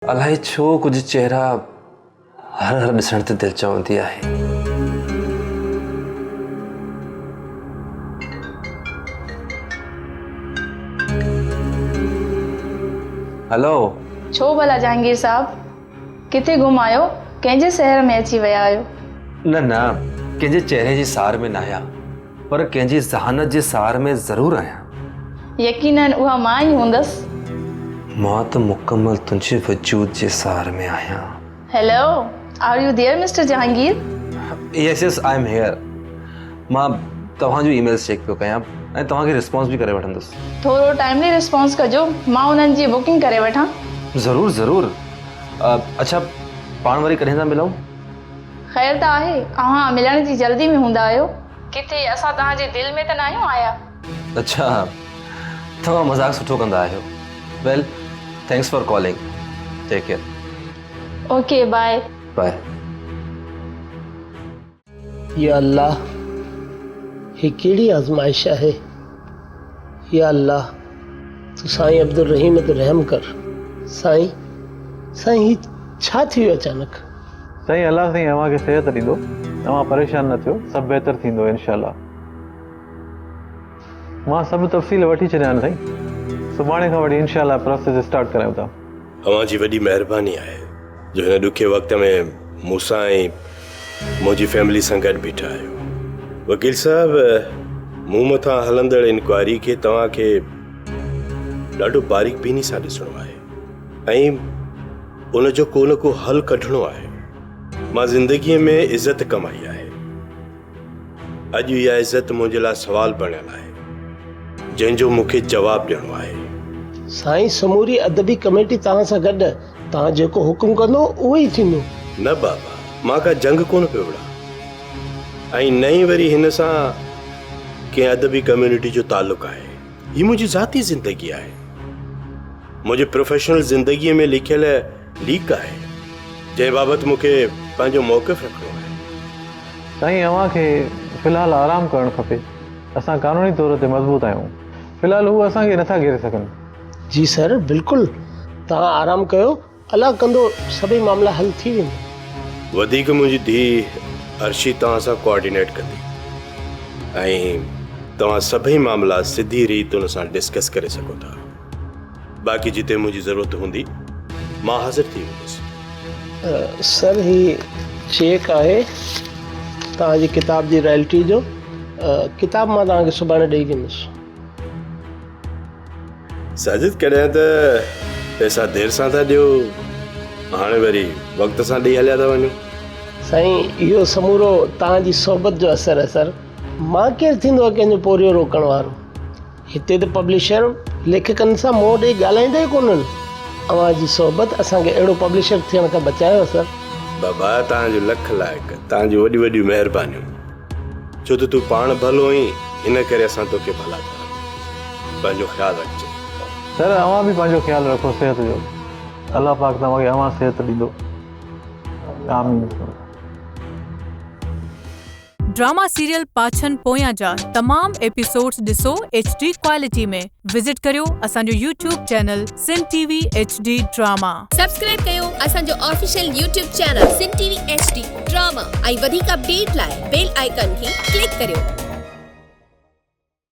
الائي ڇو ڪجهه چهرا هر هر ڏسڻ تي دل چوندي آهي. هلو. ڇو ڀلا جهانگير صاحب ڪٿي گم آهيو ڪنهن جي سحر ۾ اچي ويا آهيو. نه نه ڪنهن جي چهري جي سار ۾ ناهيان پر ڪنهن جي ذهانت جي سار ۾ ضرور آهيان. يقينن اها مان ئي هوندس. مان ته مڪمل تنهنجي وجود جي سار ۾ آهيان. Hello are you there mister Jahangir. Yes yes I am here مان توهان جون اي ميلز چيڪ پيو ڪيان ۽ توهان کي رسپانس به ڪري وٺندس. ٿورو ٽائملي رسپانس ڪجو مان انهن جي بڪنگ ڪري وٺان. ضرور ضرور اڇا پاڻ وري ڪڏهن ٿا ملون. خير ته آهي اوهان ملڻ جي جلدي ۾ هوندا آهيو. ڪٿي اسان توهان جي دل ۾ ته ناهيون آيا. اڇا توهان مذاق سٺو ڪندا آهيو well thanks for calling take care. Okay bye. Bye. يا الله هي ڪهڙي آزمائش آهي يا الله تون سائين عبدالرحيم تي رحم ڪر سائين سائين هي ڇا ٿي ويو اچانڪ. سائين الله سائين اوهان کي صحت ڏيندو اوهان پريشان نه ٿيو سڀ بهتر ٿيندو انشاء الله مان سڀ تفصيل وٺي ڇڏيا آهن سائين سڀاڻي کان وٺي انشاء الله پراسيس اسٽارٽ ڪرايون ٿا. اوهان جي وڏي مهرباني آهي جو هن ڏکي وقت ۾ مون سان ۽ منهنجي فيملي سان گڏ بيٺا آهيو. وڪيل صاحب مون مٿان هلندڙ انڪوائري کي توهان کي ڏاڍو باريڪ بيني سان ڏسڻو آهي ۽ ان جو ڪو نه ڪو حل ڪڍڻو آهي. مان زندگيء ۾ عزت ڪمائي آهي. اڄ اها عزت منهنجي لاء سوال بڻيل آهي، جنهن جو مون کي جواب ڏيڻو آهي. سائين سموري ادبي ڪميٽي توهان سان گڏ، توهان جيڪو حڪم ڪندو اهو ئي ٿيندو. نه بابا، مان ڪا جنگ ڪونه پيو وڙهان ۽ نه ئي وري هن سان ڪنهن ادبي ڪميونٽي جو تعلق آهي. هي منهنجي ذاتي زندگي آهي. منهنجي پروفيشنل زندگيء ۾ لکيل ليک آهي، جنهن بابت مون کي پنهنجو موقف رکڻو آهي. سائين اوهان کي في الحال آرام ڪرڻ کپي. اسان قانوني طور تي مضبوط آهيون. في الحال هو اسان کي نٿا گهيري سگهن. جي سر بلڪل توهان آرام ڪيو الله ڪندو سڀئي معاملا حل ٿي ويندا. وڌيڪ منهنجي ڌيء عرشي توهان سان ڪوآرڊينيٽ ڪندي ۽ توهان سڀئي معاملا سڌي ريت ان سان ڊسڪس ڪري سگهو ٿا. باقي جتي منهنجي ضرورت هوندي مان حاضر ٿي ويندس. سر هي چيڪ آهي توهان جي ڪتاب جي رائلٽي جو. ڪتاب مان توهان کي سڀاڻي ڏئي ويندس. ساجد ڪڏهن ته پئسا دير سان ٿا ڏيو هاڻي وري وقت سان ڏئي هليا ٿا وڃو. سائين اهو سمورو توهان جي صحبت جو اثر آهي سر. مان ڪير ٿيندو آهي ڪنهن جو پورهيو روڪڻ وارو. هتي ته پبلشر ليکڪن سان منهن ڏئي ڳالهائيندا ئي ڪونهن. اوهان جي صحبت اسان کي اهڙو پبلشر ٿيڻ کان بچايو سر. بابا توهان جو لک لائق توهان جون وڏيون وڏيون مهربانيون. ڇو ته تون پاڻ ڀلو آهين ان ڪري اسان توکي ڀلا ٿا رکون. پنهنجو خيال رکجانء. سر اوهان به پنهنجو خيال رکو صحت جو الله پاڪ توهان کي اوهان صحت ڏيندو آمين. ڊراما سيريل پاڇن پويان جا تمام ايپيسوڊز ڏسو ايڇ ڊي ڪوالٽي ۾ وزٽ ڪريو اسان جو YouTube channel Sindh T V H D drama. Subscribe ڪيو اسان جو official YouTube channel Sindh T V H D drama ۽ وڌيڪ اپڊيٽ لاء بيل آئيڪان کي ڪلڪ ڪريو.